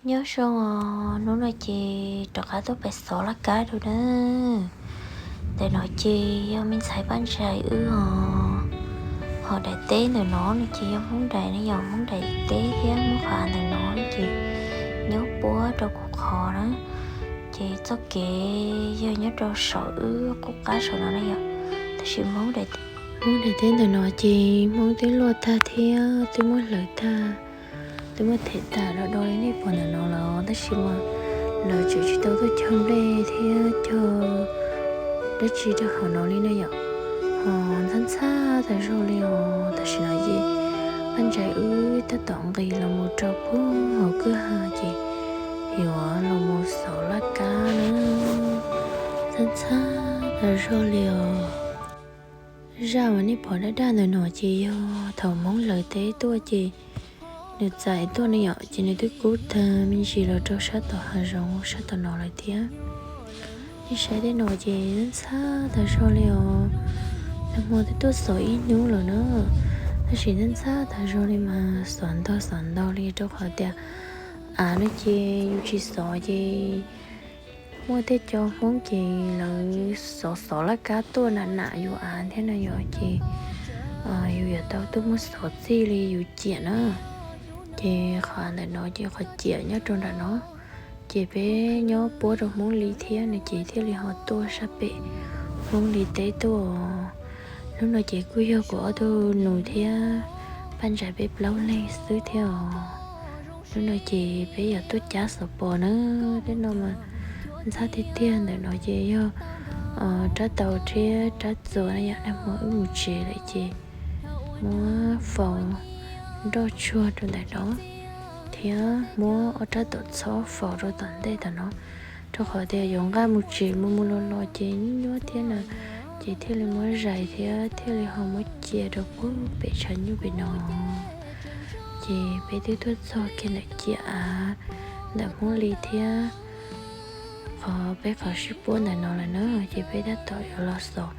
Nyob zoo os, hnub no ces rov qab tuaj pem xov laj kab dua na. Ntawm no ces yog me ntxhais Paj Ntsais wb os. Ho daim teb ntawm no no ces yog Hmoob daim ne yom, Hmoob daim teb thiab Hmoob qhov av ntawm no ces nyob puab rau kuv qhov na. Ces txoj kev yog nyob rau saum wb qub qab saum no ne yom, tab sis Hmoob daim teb ntawm no ces Hmoob twb luaj tag thiab twb muab hlawv tag, twb muab them tag do do li nej pom ntawm no los tab sis mas lawv tseem tsis tau tuaj cog nplej thiab cog dab tsi rau hauv no li na yom. Ho ntxhab ntxhab tas zog li os, tam sim no ces Paj Ntsais wb tab tom nqis los mus rau puag hauv kwj ha ces yuav los mus xov laj kab na. Ntxhab ntxhab tas zog li os. Zaj uas nej pom daj daj ntawm no ces yog thaum Hmoob lawv teb tuaj ces nws txais tuaj ne yom, ces nws twb kub tag me ntsis los rau sab tom hav zoov sab tom no lawm thiab. Nej saib tej no ces ntxhab tas zog li os. Nag hmo twb tuaj xov ib hnub lawm na, tab sis ntxhab ntxhab tas zog li mas xov ntog xov ntog li rau qhov tias av no ces yus tsis xov ces muaj tej cov Hmoob ces lawv xov xov laj kab tuaj nam nam yus av thiab no yom, ces yus yuav tau tuaj muab xov txij li yus ciam na. Ces qhov av ntawm no ces qhov ciam nyob rau nram no, ces peb nyob puab rau Hmoob li thiab no ces thiaj li ho tuaj sab pem Hmoob li teb tuaj. Hnub no ces kuj yog kuv ob tug nus thiab Paj Ntsais peb plaub leeg xwb thiab os. Hnub no ces peb yuav tuaj cab xov pos na. Tej no mas ntxhab tiag tiag, ntawm no ces yog rab taus thiab rab txuas na yom. Nag hmo wb mus tsev lawm ces muab faus nroj tsuag rau ntawm no thiab muab ob rab taus txhob faus rau tom ntej tom no, rau qhov tias yuav nqaj mus tsev mus mus los los ces nyuaj nyuaj thiab na, ces thiaj li muab zais thiab thiaj li ho muab cia rau puag pem tshav nyuj pem no. Ces peb twb tuaj txog kiag ntawm ciam av ntawm Hmoob li thiab qhov peb qhov sib puab ntawm no lawm na, ces peb tab tom yuav los xov.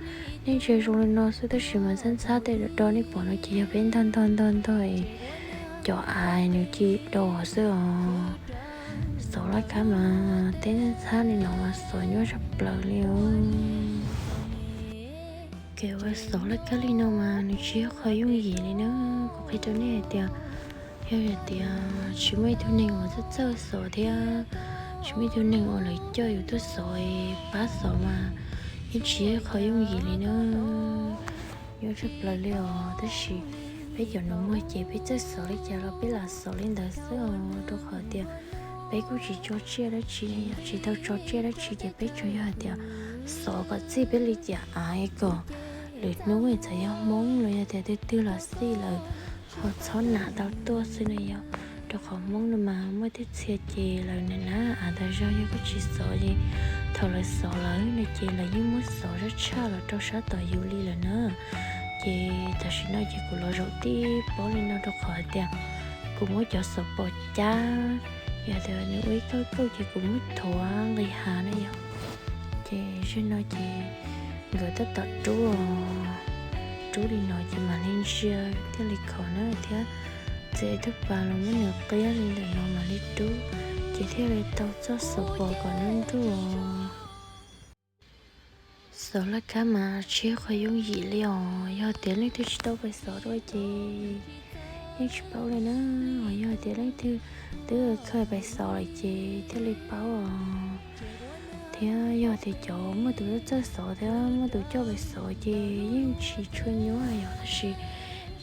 Nej ntsia zoo li no xwb tab sis mas ntxhab ntxhab tej do do nej pom no ces yog peb ntog ntog ntog ntog cov av nws ci do xwb os. Xov laj kab mas tej ntxhab li no mas xov nyuaj tshaj plaws li os. Kev ua xov laj kab li no mas nws tsis yog qhov yooj yim li na. Kuv qhia rau nej hais tias yog hais tias tsis muaj ib tug neeg uas txawj txawj xov thiab tsis muaj ib tug neeg uas lawv coj yus tuaj xov pab xov mas yeej tsis yog qhov yooj yim li na. Nyuaj tshaj plaws li os, tab sis peb cov nus muag ces peb txawj xov li cas los peb lam xov li ntawd xwb os, rau qhov tias peb kuj tsis tso tsiaj dab tsi, tsis tau tso tsiaj dab tsi ces peb tsuas yog hais tias xov kom txij peb li ciam av kom lwm hnub txawm yog Hmoob los yog tias twg twg los xij lawm ho txhob nam tau tuaj xwb na yom. Rau qhov Hmoob no mas muaj tej txhia ces lawv nam nam av tas zog, yog koj tsis xov ces thaum lawv xov lawm no ces lawv yeej muab xov zaj tshaj los rau sab tom yus li lawm na. Ces tam sim no ces kuv los zaum tib pob li no rau qhov hais tias kuv muab cov xov pos cab, yog tias nws ua ib kauj kauj ces kuv muab thuav nqis hav na yom. Ces zaum no ces nkawd tab tom rub, rub li no ces mam li ntsia thiaj li khov na thiab txiav ib tug pas los muab nws qiab li ntawm no mam li rub, ces thiaj li tau txoj xov pos kom nruj nruj. Xov laj kab mas tsis yog qhov yooj yim li os, yog tias leej twg tsis tau pais xov dua ces yeej tsis paub li na. Yog tias leej twg twb kawg pais xov lawm ces thiaj li paub os. Thiab yog tias cov muaj tus txawj xov thiab muaj tus coj pais xov ces yeej tsis tshua nyuaj yom, tab sis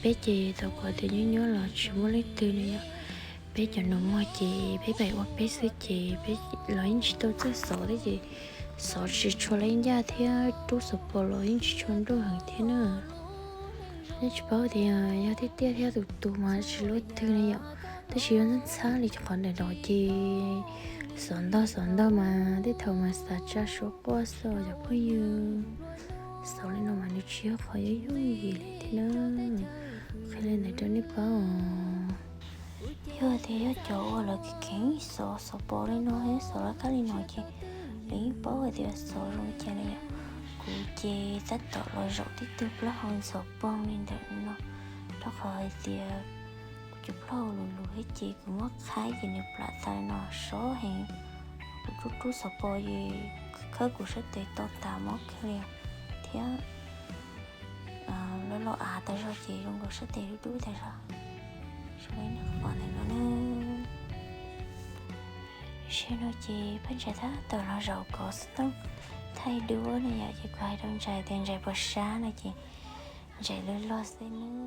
peb ces tau kom tias nyuaj nyuaj los tsis muaj leej twg li yom. Peb cov nus muag ces peb pais ua peb xwb ces peb los yeej tsis tau txawj xov thiab ces xov tsis tshua laj ncaj thiab rub xov pos los yeej tsis tshua nruj heev thiab na. Nej tsis paub tias yog tiaj tiaj thiab tus tus mas tsis luaj twg li yom, tab sis yog ntxhab ntxhab li qhov ntawm no ces xov ntog xov ntog mas tej thaum mas xav tsa suab quaj xwb cov phooj ywg. Xov li no mas nws tsis yog qhov yooj yim li thiab na. Qhia li ntawd rau nej paub os. Yog tias yog cov uas lawv kheev xov xov pos li no thiab xov laj kab li no ces lawv yeej paub hais tias xov zoo li cas na yom. Kuv ces tab tom los zaum tib tug plaub hau ntxhov poog li ntawm no, rau qhov hais tias kuv Cov plaub hau lus lus thiab ces kuv muab qhaib ces nws plam taws no sov heev. Kuv rub rub xov pos ces khawb kuv sab tes to tas mob kiag li thiab. Loj loj av tas zog ces zoo nkaus sab tes dub dub tas zog. Sawv daws pom ntawm no na. Tam sim no ces pab Ntsais tab tom los zaum kov xov tooj thaij duab ne yom, ces kuv hais rau Ntsais tias Ntsais puas sab no ces Ntsais lwj log xwb ne.